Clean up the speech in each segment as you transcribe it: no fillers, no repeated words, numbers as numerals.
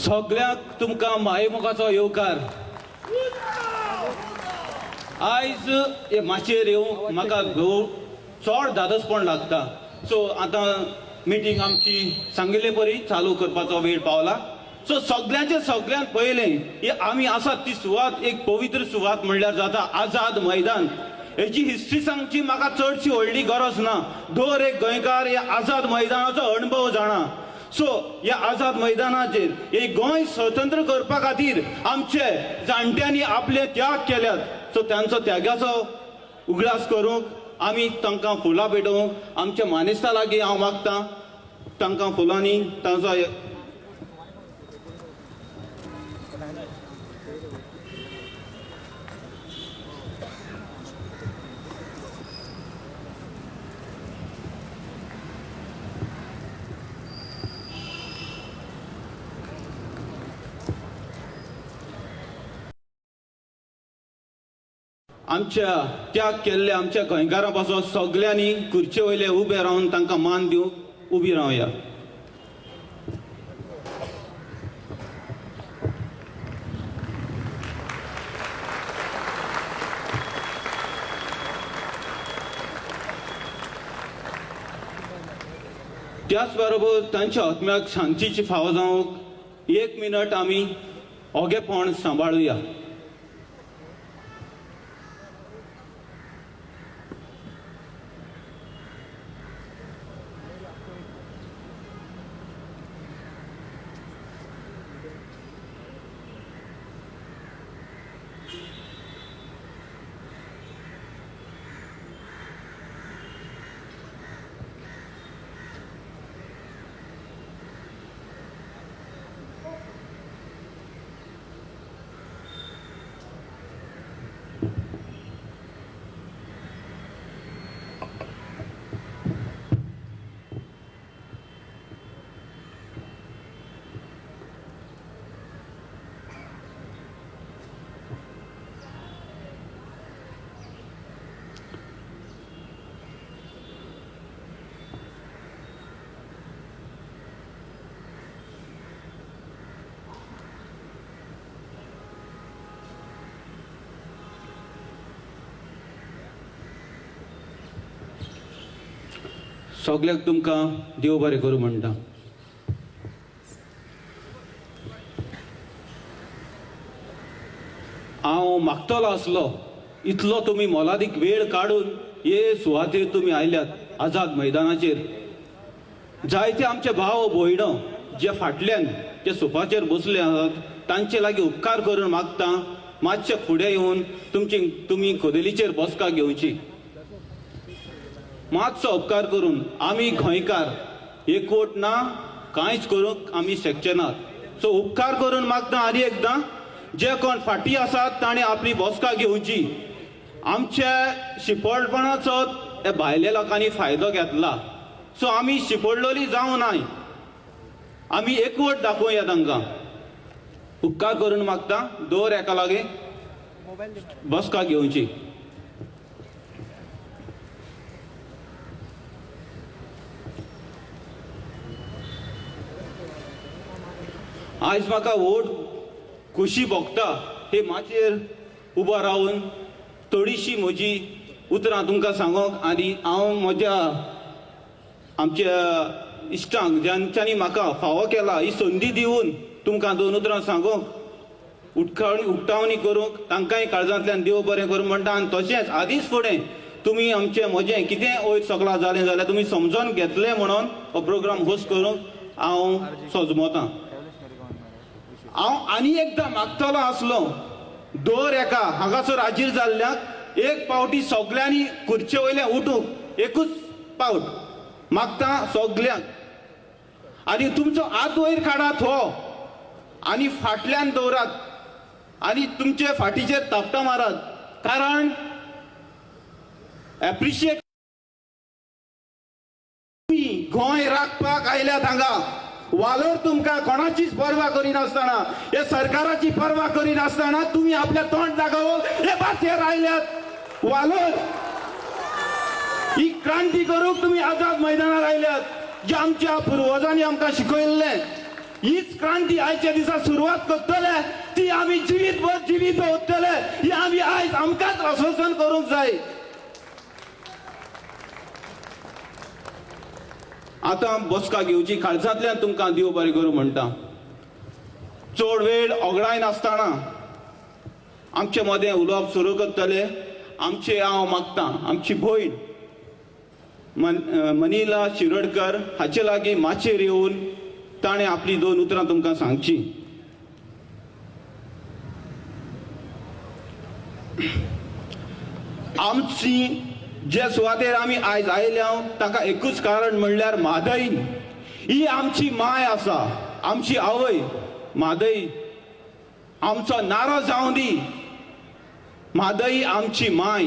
सगळ्यांक तुमकां मायेमोगाचो येवकार. आयज हे माचयेर येवंक म्हाका भोव चड धादोसपण लागता. सो आतां मिटींग आमची सांगिल्ले परी चालू करपाचो वेळ पावला. सो सगळ्यांचे सगळ्यांत पयलें ही आमी आसात ती सुवात एक पवित्र सुवात म्हणल्यार जाता आझाद मैदान. हेजी हिस्ट्री सांगची म्हाका चडशी व्हडली गरज ना. दर एक गोंयकार ह्या आझाद मैदानाचो अणभव जाणा. सो ह्या आझाद मैदानाचेर हे गोंय स्वतंत्र करपा खातीर आमचे जाणट्यांनी आपले त्याग केल्यात. सो तांचो त्यागाचो उगडास करूंक आमी तांकां फुलां पेटोवंक आमच्या मानेस्ता लागीं हांव मागतां तांकां फुलांनी तांचो आमच्या त्याग केल्ल्या आमच्या गोंयकारां पासून सगळ्यांनी खुर्चे वयले उबे रावन तांकां मान दिवंक उबी रावया. त्याच बरोबर तांच्या आत्म्याक शांतीची फावो जावंक एक मिनट आमी ओगेपण सांबाळुया. सगळ्याक तुमकां देव बरें करूं म्हणटा. हांव मागतलो आसलो इतलो तुमी मोलादीक वेळ काडून हे सुवातेर तुमी आयल्यात आझाद मैदानाचेर. जायते आमचे भाव भयणो जे फाटल्यान जे सोफाचेर बसले आसात तांचे लागीं उपकार करून मागता मातशे फुडें येवन तुमची तुमी कदेलीचेर बसका घेवची. मातसो उपकार करून आमी गोंयकार एकवट ना कांयच करूंक आमी शकचे नात. सो उपकार करून मागता आनी एकदां जे कोण फाटीं आसात ताणें आपली बसका घेवची. आमच्या शिपडपणाचो भायल्या लोकांनी फायदो घेतला. सो आमी शिपडलोली जावं नाय, आमी एकवट दाखोवया तांकां. उपकार करून मागता दर एका लागीं बसका घेवची. आयज म्हाका व्हड खुशी भोगता हे माचयेर उबो रावन थोडीशी म्हजी उतरां तुमकां सांगोंक आनी हांव म्हज्या आमच्या इश्टांक ज्यांच्यांनी म्हाका फावो केला ही संदी दिवन तुमकां दोन उतरां सांगोंक उक्तावणी करूंक तांकांय काळजांतल्यान देव बरें करूं म्हणटा. आनी तशेंच आदींच फुडें तुमी आमचें म्हजें कितें वयर सगळां जालें जाल्यार तुमी समजोन घेतलें म्हणून हो प्रोग्राम होस्ट करूंक हांव सजमतां. हांव आनी एकदां मागतलो आसलो दर एका हांगासर हाजीर जाल्ल्याक एक पावटी सगळ्यांनी खुर्चे वयल्यान उठूंक एकूच पावट मागता सगल्यांक. आनी तुमचो हात वयर काडात हो आनी फाटल्यान दवरात आनी तुमचे फाटीचेर थापटां मारात, कारण एप्रिशिएट तुमी गोंय राखपाक आयल्यात हांगा. वालोर तुमकां कोणाचीच पर्वा करिनासतना हे सरकाराची पर्वा करिनासतना तुमी आपल्या तोंड दाखोवंक हे माचयेर आयल्यात. वालोर ही क्रांती करूंक तुमी आझाद मैदानार आयल्यात, जे आमच्या पुर्वजांनी आमकां शिकयल्लें. हीच क्रांती आयच्या दिसा सुरवात करतले, ती आमी जिवीत भर जिवीत दवरतले. ही आमी आयज आमकांच आश्वासन करूंक जाय. आतां बसका घेवची काळजांतल्यान तुमकां देव बरें करूं म्हणटा. चड वेळ ओगडायनासतना आमचे मदें उलोवप सुरू करतले. आमचे हांव मागता आमची भयण मनीला शिरोडकर हाचे लागीं माचयेर येवन ताणें आपली दोन उतरां तुमकां सांगची. आमची जे सुवातेर आमी आयज आयल्या ताका एकूच कारण म्हणल्यार म्हादई ही आमची माय आसा, आमची आवय म्हादई. आमचो नारो जावं दी, म्हादई आमची माय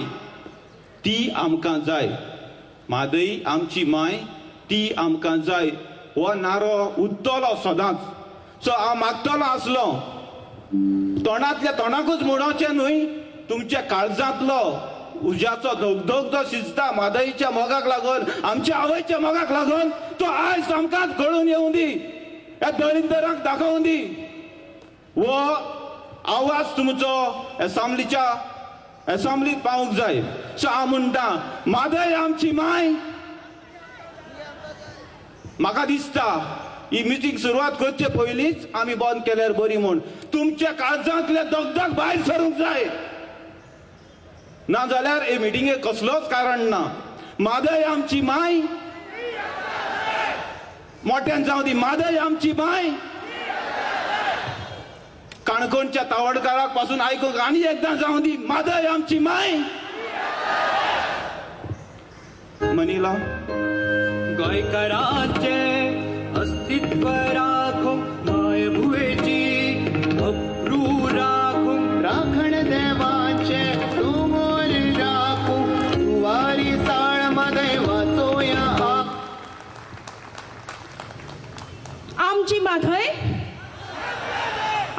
ती आमकां जाय, म्हादई आमची माय ती आमकां जाय. हो नारो उरतलो सदांच. सो हांव मागतलो आसलो तोंडांतल्या तोंडाकूच म्हणोवचें न्हय, तुमच्या काळजांतलो उज्याचो धगधग जो शिजता म्हादईच्या मोगाक लागून, आमच्या आवयच्या मोगाक लागून, तो आयज आमकांच गळून येवं दी, ह्या दळिंदरांक दाखोवन दी. हो आवाज तुमचो एसेंब्लीच्या एसेंब्लीत पावूंक जाय. सो हांव म्हणटा म्हादय आमची माय. म्हाका दिसता ही मिटींग सुरवात करचे पयलींच आमी बंद केल्यार बरी म्हूण. तुमच्या काळजांतले दगदग भायर सरूंक जाय, ना जाल्यार हे मिटिंगेक कसलोच कारण ना. म्हादय आमची माय, मोठ्यान जावं दी, म्हादय आमची माय. काणकोणच्या तावडकाराक पासून आयकूंक आनी एकदां जावं दी, म्हादय आमची माय. मनीला गोंयकारांचे अस्तित्व राखो, मायभुंयेची अब्रू राखो, राखण देवाचे दोंगर राखो, जुवारी साळ म्हादय वाचोया. आमची म्हादय,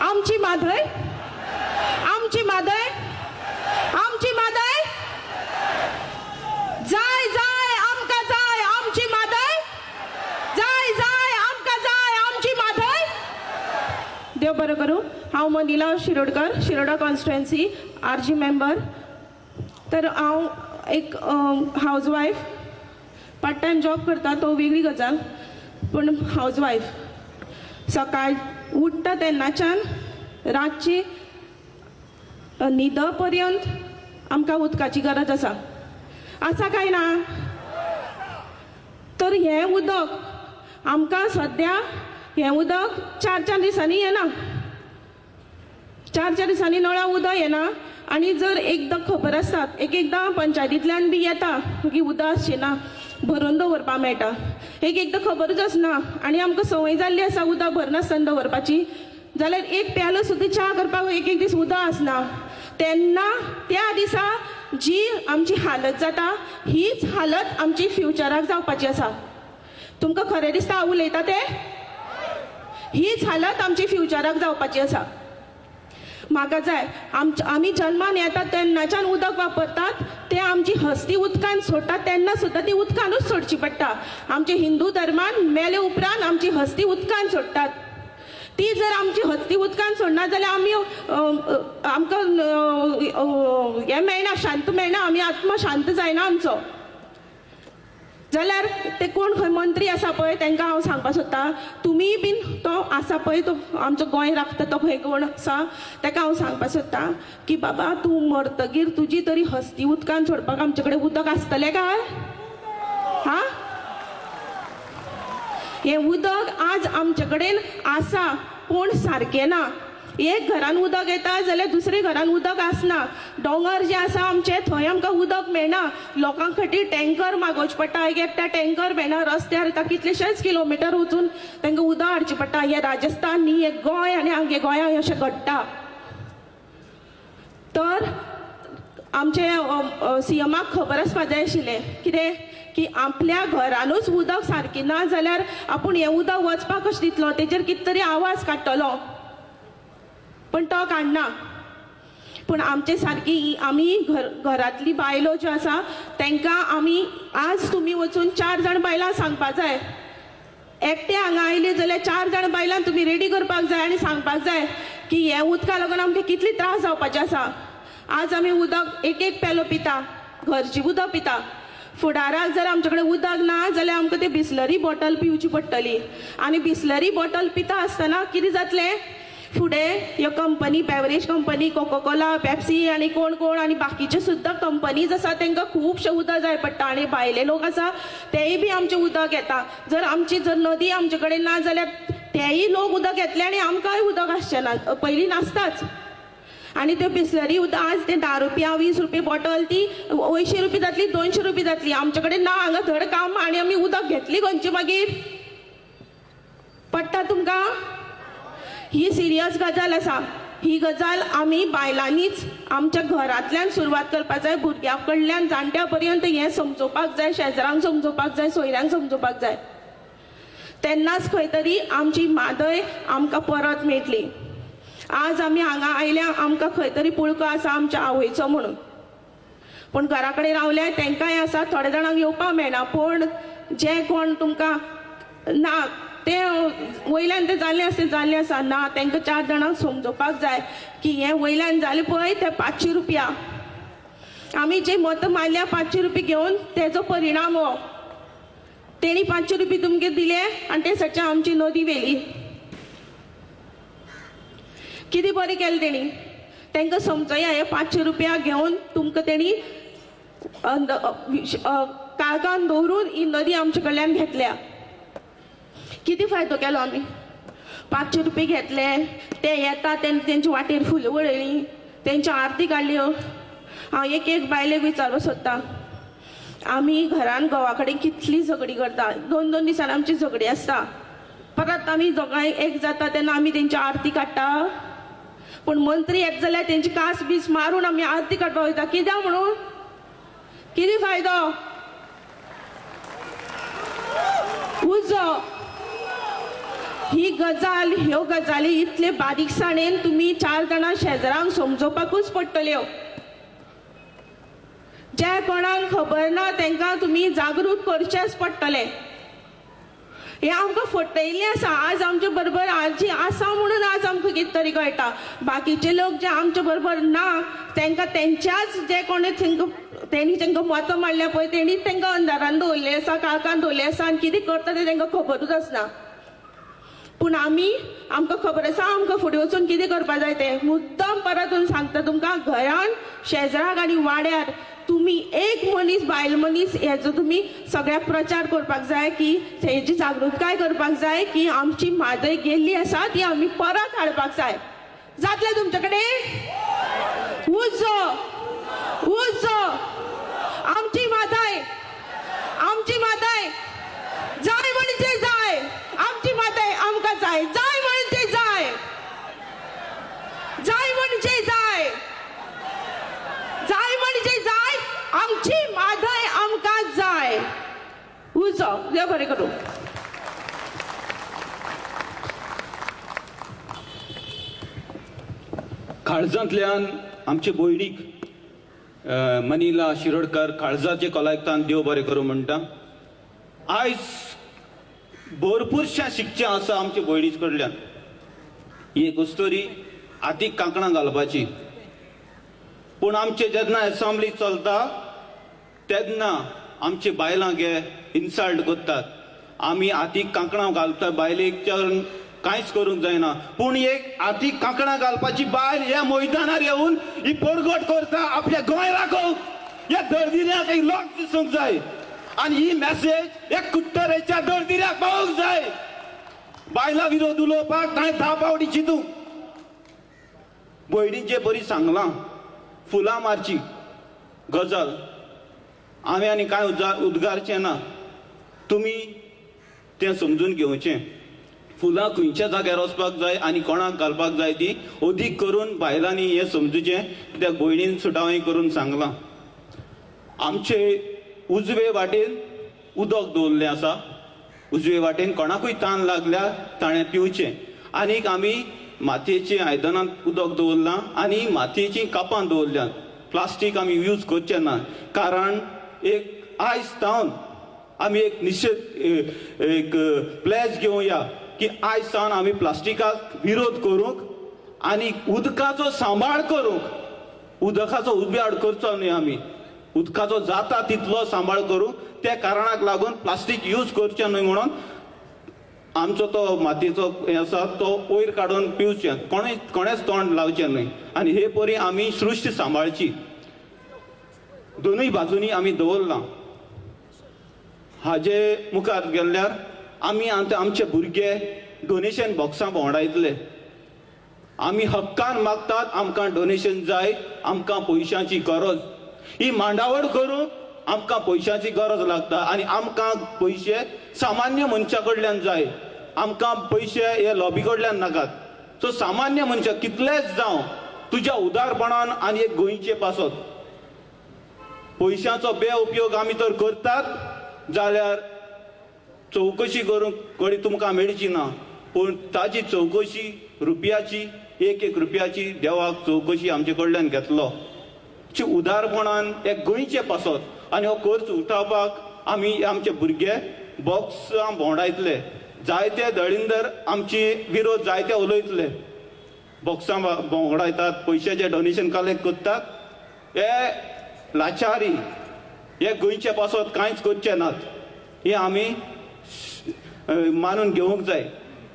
आमची म्हादय, आमची म्हादय, आमची म्हादय जाय जाय आमकां जाय, आमची म्हादय जाय जाय आमकां जाय, आमची म्हादय. देव बरें करूं. हांव Manila Shirodkar, Shiroda constituency RG member. तर हांव एक house wife, part time job करता तो वेगळी गजाल, पूण हावज वायफ. सकाळ उठ्ठा तेन्नाच्यान रातची न्हिद पर्यंत आमकां उदकाची गरज आसा. आसा काय ना? तर हें उदक आमकां सद्या हें उदक चार चार दिसांनी येना, चार चार दिसांनी नळा उदक येना. आनी जर एकदां खबर आसतात, एक एकदां पंचायतींतल्यान बी येता की उदक आसचें ना, भरून दवरपाक मेळटा. एक एकदां खबरूच आसना आनी आमकां संवय जाल्ली आसा उदक भरनासतना दवरपाची, जाल्यार एक प्यालो सुद्दां च्या करपाक एक एक दीस उदक आसना. तेन्ना त्या दिसा जी आमची हालत जाता हीच हालत आमची फ्युचराक जावपाची आसा. तुमकां खरें दिसता हांव उलयता तें? हीच हालत आमची फ्युचराक जावपाची आसा. म्हाका जाय आमी जल्मान येतात तेन्नाच्यान उदक वापरतात, ते आमची हस्ती उदकान सोडटात तेन्ना सुद्दां ती उदकानूच सोडची पडटा. आमचे हिंदू धर्मान मेले उपरांत आमची हस्ती उदकान सोडटात. ती जर आमची हस्ती उदकान सोडना जाल्यार आमी आमकां हें मेळना, शांत मेळना, आमी आत्मा शांत जायना आमचो. जाल्यार ते कोण खंय मंत्री आसा पळय तांकां हांव सांगपाक सोदता, तुमीय बीन तो आसा पळय तो आमचो गोंय राखता तो खंय कोण आसा ताका हांव सांगपाक सोदता की बाबा तूं मरतगीर तुजी तरी हस्ती उदकान सोडपाक आमचे कडेन उदक आसतलें काय? हा, हें उदक आज आमचे कडेन आसा पूण सारकें ना. एक घरान उदक येता जाल्यार दुसरे घरान उदक आसना. दोंगर जे आसा आमचे थंय आमकां उदक मेळना. लोकां खातीर टँकर मागोवचें पडटा, एक एकट्या टँकर मेळना. रस्त्यार येता कितलेशेच किलोमिटर वचून तांकां उदक हाडचें पडटा. हें राजस्थान न्ही, हें गोंय, आनी आमगे गोंयांत अशें घडटा. तर आमचे सीएमाक खबर आसपा जाय आशिल्लें कितें की आपल्या घरानूच उदक सारकें ना जाल्यार आपूण हें उदक वचपाक कशें दितलो, तेजेर कितें तरी आवाज काडटलो, पण तो काडना. पूण आमचे सारकी आमी घरांतली बायलो ज्यो आसा तांकां आमी आज तुमी वचून चार जाण बायलां सांगपा जाय एकटे हांगा आयले जाल्यार 4 जाण बायलां तुमी रेडी करपाक जाय आनी सांगपाक जाय की हे उदका लागून आमकां कितली त्रास जावपाचे आसा. आज आमी उदक एक एक पेलो पिता, घरची उदक पिता. फुडाराक जर आमचे कडेन उदक ना जाल्यार आमकां ते बिस्लरी बॉटल पिवची पडटली आनी बिस्लरी बॉटल पिता आसतना कितें जातलें, फुडें ह्यो company, beverage company, Coca Cola, Pepsi आनी कोण कोण आनी बाकीच्यो सुद्दां कंपनीज आसा तांकां खुबशें उदक जाय पडटा आनी भायले लोक आसा तेय बी आमचें उदक घेता. जर आमची जर नदी आमचे कडेन ना जाल्यार तेय लोक उदक घेतले आनी आमकांय उदक आसचें ना, पयलीं नासताच. आनी त्यो बिस्लरी उदक आज ते 10 रुपया 20 रुपया बॉटल ती 100 रुपया जातली, 200 रुपया जातली. आमचे कडेन ना हांगा धड काम आनी आमी उदक घेतली खंयची मागीर पडटा तुमकां. ही सिरियस गजाल आसा. ही गजाल आमी बायलांनीच आमच्या घरांतल्यान सुरवात करपाक जाय, भुरग्यां कडल्यान जाणट्या पर्यंत हें समजोवपाक जाय, शेजरांक समजोवपाक जाय, सोयऱ्यांक समजोवपाक जाय. तेन्नाच खंय तरी आमची म्हादय आमकां परत मेळटली. आज आमी हांगा आयल्या, आमकां खंय तरी पुळको आसा आमच्या आवयचो म्हणून, पूण घरा कडेन रावल्या तांकांय आसा, थोड्या जाणांक येवपाक मेळना. पूण जे कोण तुमकां ना ते वयल्यान ते जाल्लें आसा तें जाल्लें आसा ना, तांकां 4 जाणांक समजोवपाक जाय की हें वयल्यान जालें पळय ते 500 रुपया आमी जे मतां मारल्या 500 रुपया घेवन तेजो परिणाम हो. तेणी 500 रुपया तुमकां दिले आनी ते सदच्या आमची नदी व्हेली. कितें बरें केलें तेणी, तांकां समजया हे 500 रुपया घेवन तुमकां तेणी काळखान दवरून ही नदी आमचे कडल्यान घेतल्या. कितें फायदो केलो आमी? 500 रुपया घेतले, ते येता तेंच्या वाटेर फुलां वळयलीं, तेंची आरती काडल्यो. हांव एक एक बायलेक विचारूंक सोदतां, आमी घरान घोवा कडेन कितली झगडी करता, 2-2 दिसान आमची झगडी आसता, परत आमी दोगांय एक जाता तेन्ना आमी तेंची आरती काडटा. पूण मंत्री येत जाल्यार तेंची कास बीस मारून आमी आरती काडपाक वयता. कित्याक म्हणून? कितें फायदो? उजो. ही गजाल, ह्यो गजाली इतले बारीकसाणेन तुमी 4 जाणां शेजरांक समजोवपाकूच पडटल्यो. जे कोणाक खबर ना तांकां तुमी जागृत करचेंच पडटलें. हें आमकां फटयल्लें आसा. आज आमचे बरोबर आजी आसा म्हणून आज आमकां कितें तरी कळटा. बाकीचे लोक जे आमचे बरोबर ना तांकां तेंच्याच जे कोणे तेणी तांकां मतां मारल्या पळय तेणीच तांकां अंधारान दवरलें आसा, काळखान दवरलें आसा आनी कितें करता तें तांकां खबरूच आसना. पूण आमी आमकां खबर आसा आमकां फुडें वचून कितें करपाक जाय तें. मुद्दम परतून सांगता तुमकां, घरान, शेजराक आनी वाड्यार तुमी एक मनीस, बायल मनीस हेचो तुमी सगळ्याक प्रचार करपाक जाय, की हेची जागृतकाय करपाक जाय की आमची म्हादय गेल्ली आसा ती आमी परत हाडपाक जाय. जातलें तुमचे कडेन? उजो, उजो, आमची म्हादय, आमची म्हादय जाय म्हणजे जाय, आमची म्हादय आमकां जाय, जाय म्हणजे जाय, जाय म्हणजे जाय, जाय म्हणजे जाय, आमची म्हादय आमकां जाय. उजो, देव बरें करूं. काळजांतल्यान आमचे भयणीक मनीला शिरोडकर काळजाचे कोलायतान देव बरें करूं म्हणटा. आयज भरपूरशें शिकचें आसा आमचे भयणी कडल्यान. ही एक अस्तोरी हातीक कांकणां घालपाची, पूण आमचे जेन्ना एसेंब्ली चलता तेन्ना आमचे बायलां गे इन्सल्ट करतात. आमी हातीक कांकणां घालता, बायलेक कांयच करूंक जायना, पूण एक हातीक कांकणां घालपाची बायल ह्या मैदानार येवन ही परगट करता आपल्या गोंय राखोवंक. ह्या दर्दिऱ्याक एक लोक दिसूंक जाय आनी ही मॅसेज एक कुट्टरेच्या दर्दिऱ्याक पावूंक जाय. बायलां विरोध उलोवपाक कांय 10 पावटी चिंतूंक. भयणीन बरी सांगलां फुलां मारची गजाल आमी आनी कांय उद्गारचें ना, तुमी तें समजून घेवचें. फुलां खंयच्या जाग्यार वचपाक जाय आनी कोणाक घालपाक जाय ती अदीक करून बायलांनी हें समजूचें. कित्याक भयणीन सुटावें करून सांगलां. आमचे उजवे वाटेन उदक दवरलें आसा, उजवे वाटेन कोणाकूय तान लागल्या ताणें पिवचें. आनीक आमी मातयेचीं आयदनांत उदक दवरलां आनी मातयेचीं कापां दवरल्यांत. प्लास्टीक आमी यूज करचें ना, कारण एक आयज तावन आमी एक निश्चित एक प्लॅज घेवया की आयज सावन आमी प्लास्टिकाक विरोध करूंक आनी उदकाचो सांबाळ करूंक, उदकाचो उदब्याड करचो न्हय, आमी उदकाचो जाता तितलो सांबाळ करूंक. त्या कारणाक लागून प्लास्टीक यूज करचें न्हय म्हणून आमचो तो मातयेचो हें आसा तो वयर काडून पिवचें, कोणेच तोंड लावचें न्हय. आनी हे परी आमी सृश्ट सांबाळची. दोनूय बाजूंनी आमी दवरलां. हाजे मुखार गेल्यार आमी आतां आमचे भुरगे डोनेशन बॉक्सां भोंवडायतले. आमी हक्कान मागतात, आमकां डोनेशन जाय, आमकां पयशांची गरज. ही मांडावळ करूंक आमकां पयशांची गरज लागता आनी आमकां पयशे सामान्य मनशा कडल्यान जाय. आमकां पयशे हे लॉबी कडल्यान नाकात. सो सामान्य मनशां कितलेच जावं तुज्या उदारपणान आनी एक गोंयचे पासत पयशांचो बेउपयोग आमी तर करतात जाल्यार चवकशी करूंक घडये तुमकां मेळची ना, पूण ताजी चवकशी रुपयाची, एक एक रुपयाची देवाक चवकशी आमचे कडल्यान घेतलो. उदारपणान एक गोंयचे पासत आनी हो खर्च उठावपाक आमी आमचे भुरगे बॉक्सां भोंवडायतले. जायते दळिंदर आमची विरोध जायते उलयतले, बॉक्सां भोंवडायतात, पयशाचे डोनेशन कलेक्ट करतात. हे लाचारी हे गोंयचे पासत कांयच करचे नात, हे आमी मानून घेवंक जाय.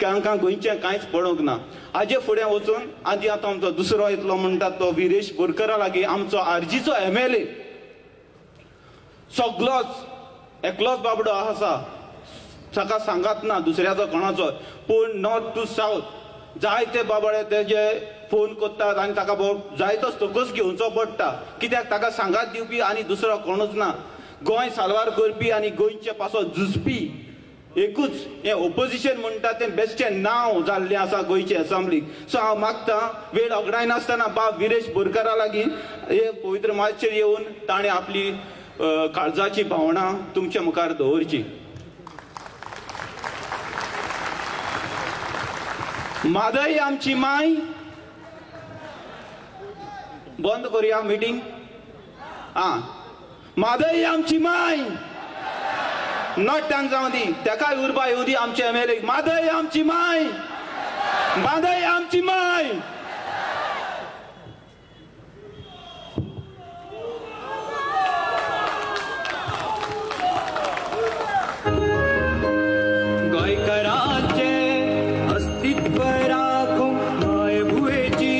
तांकां गोंयचें कांयच पडूंक ना. हाजे फुडें वचून आनी आतां आमचो दुसरो येतलो म्हणटा तो विरेश बोरकरा लागीं, आमचो आरजीचो MLA, सगलोच एकलोच बाबडो आसा, ताका सांगात ना दुसऱ्याचो कोणाचो, पूण नॉर्थ टू सावथ जायते बाबडे तेजे फोन करतात आनी ताका जायतोच तकस घेवचो पडटा, कित्याक ताका सांगात दिवपी आनी दुसरो कोणूच ना. गोंय साल्वार करपी आनी गोंयचे पासत झुजपी एकूच हें ओपोजिशन म्हणटा तें बेश्टें नांव जाल्लें आसा गोंयचे एसेंब्लीक. सो हांव मागता वेळ अगडायनासतना बाब विरेश बोरकरा लागीं हे पवित्र मातशेर येवन ताणें आपली काळजाची भावनां तुमच्या मुखार दवरची. म्हादय आमची माय. बंद करुया मिटींग. आं, म्हादय आमची माय नट्टान जावं दी, तेकाय उर्बा येवं दी आमचे MLA. Mhadei आमची माय, म्हादय आमची माय. गोंयकारांचे अस्तित्व राखूंक मायभुंयेची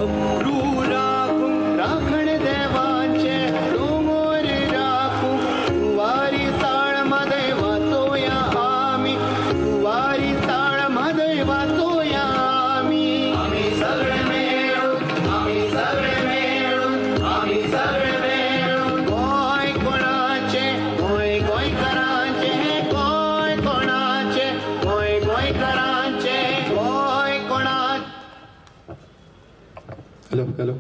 अब्रू राखूंक, राखण देवाचे दोंगोर राखूं, जुवारी साळ म्हादय वाचोया आमी, जुवारी साळ म्हादय वाचोया आमी. आमी सगळे मेळून, आमी सगळे मेळून, आमी सगळे मेळून. गोंय कोणाचें, गोंय गोंयकारांचें, गोंय कोणाचें, गोंय गोंयकारांचें, गोंय कोणाचें. Hello hello.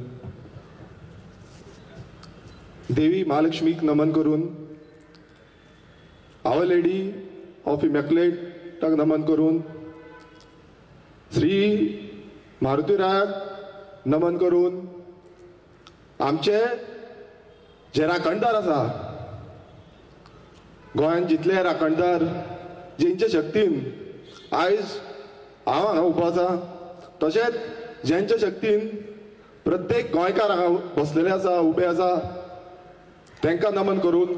देवी महालक्ष्मीक नमन करून, our lady of इमॅक्युलेटाक नमन करून, श्री मारुतीरायाक नमन करून, आमचे जे राखणदार आसा गोंयांत, जितले राखणदार जेंच्या शक्तीन आयज हांव हांगा उबो आसा, तशेंच जेंच्या शक्तीन प्रत्येक गोंयकार हांगा बसलेले आसा, उबे आसा, तांकां नमन करून,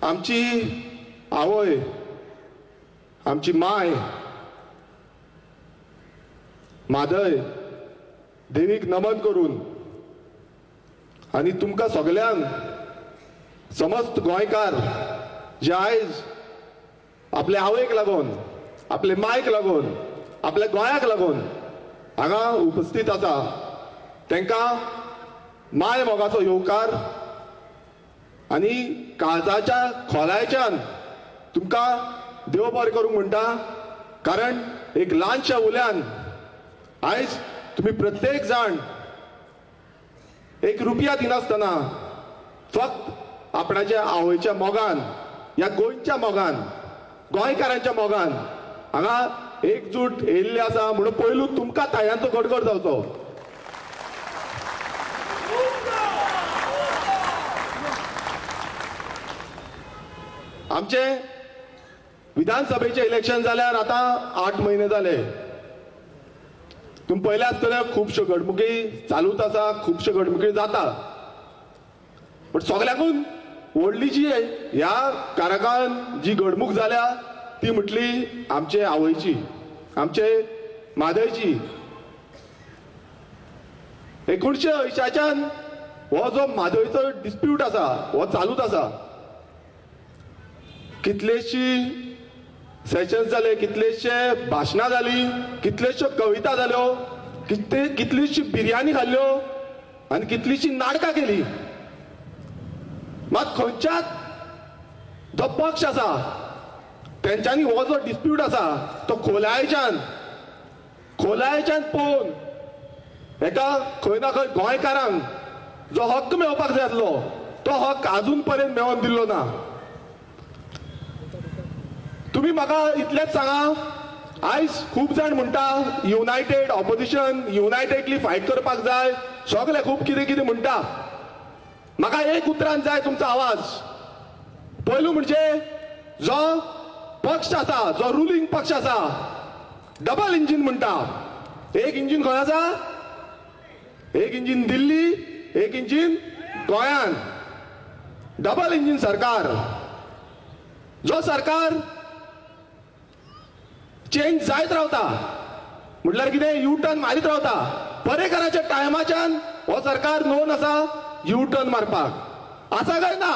आमची आवय, आमची माय म्हादय देवीक नमन करून आनी तुमकां सगल्यांक समस्त गोंयकार जे आयज आपले आवयक लागून, आपले मायक लागून, आपल्या गोंयाक लागून हांगा उपस्थित आसा, तांकां माय मोगाचो येवकार आनी काळजाच्या खोलायच्यान तुमकां देव बरें करूंक म्हणटा. कारण एक ल्हानशा उल्यान आयज तुमी प्रत्येक जाण एक रुपया दिनासतना फक्त आपणाच्या आवयच्या मोगान, ह्या गोंयच्या मोगान, गोंयकारांच्या मोगान हांगा एकजूट येयल्ले आसा. म्हणून पयलू तुमकां तायांचो गडगड जावचो. आमचे विधानसभेचे इलेक्शन जाल्यार आतां 8 म्हयने जाले. तुमी पळयल्या आसतले खुबश्यो घडणुकी चालूच आसा, खुबश्यो घडणुकी जाता. बट सगळ्याकून व्हडली जी ह्या काराकान जी घडणूक जाल्या ती म्हटली आमचे आवयची, आमचे म्हादयची. 1980च्यान हो जो म्हादयचो डिस्प्यूट आसा हो चालूच आसा. कितलेशी सेशन्स जाले, कितलेशे भाशणां जाली, कितलेश्यो कविता जाल्यो, कितलीशी बिर्याणी खाल्ल्यो आनी कितलीशी नाटकां केली. मात खंयच्याच जो पक्ष आसा तेंच्यांनी हो जो डिस्प्यूट आसा तो खोलायेच्यान पळोवन एका खंय ना खंय गोंयकारांक जो हक्क मेळोवपाक जाय आसलो तो हक्क आजून पर्यंत मेळोवन दिल्लो ना. तुमी म्हाका इतलेंच सांगा, आयज खूब जाण म्हणटा युनायटेड ऑपोजिशन, युनायटेडली फायट करपाक जाय, सगळे खूब कितें कितें म्हणटा. म्हाका एक उतरान जाय तुमचो आवाज. पयलू म्हणजे जो पक्ष आसा, जो रुलींग पक्ष आसा, डबल इंजीन म्हणटा. एक इंजीन खंय आसा? एक इंजीन दिल्ली, एक इंजीन गोंयान. डबल इंजीन सरकार. जो सरकार चेंज जायत रावता, म्हटल्यार कितें यू टर्न मारीत रावता. पर्रेकाराच्या टायमाच्यान हो सरकार नोन आसा यू टर्न मारपाक. आसा काय ना?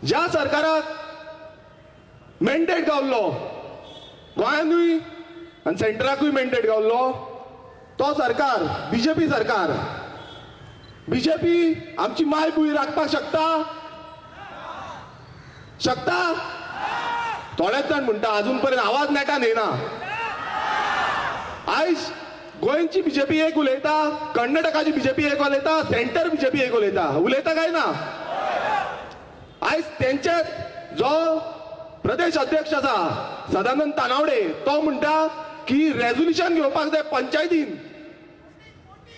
ज्या सरकाराक मेंडेट गावल्लो गोंयानूय आनी सेंटराकूय मेंडेट गावल्लो तो सरकार बीजेपी सरकार. बीजेपी आमची मायभूंय राखपाक शकता? शकता? थोडेच जाण म्हणटा, अजून पर्यंत आवाज नेटान येना. आयज गोंयची बीजेपी एक उलयता, कर्नाटकाची बीजेपी एक उलयता, सेंटर बीजेपी एक उलयता. उलयता काय ना? आयज तेंचे जो प्रदेश अध्यक्ष आसा सदानंद तानावडे तो म्हणटा की रेजोल्युशन घेवपाक जाय पंचायतीन.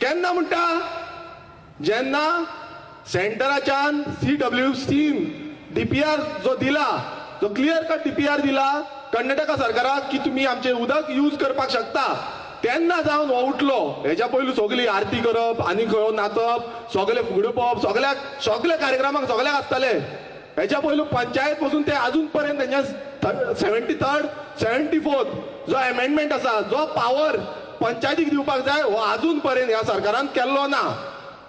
केन्ना म्हणटा? जेन्ना सेंटराच्यान CWCन DPR जो दिला, जो क्लियर कट DPR दिला कर्नाटका सरकाराक की तुमी आमचे उदक यूज करपाक शकता, तेन्ना जावन हो उठलो. हेच्या पयलू सगळी आरती करप आनी खंय नाचप, सगळे फुगड्यो पळोवप, सगळ्याक सगळे कार्यक्रमाक सगळ्याक आसताले. हेच्या पयलू पंचायत पसून ते अजून पर्यंत तेंच्या 73rd 74th जो एमेंडमेंट आसा, जो पावर पंचायतीक दिवपाक जाय हो अजून पर्यंत ह्या सरकारान केल्लो ना.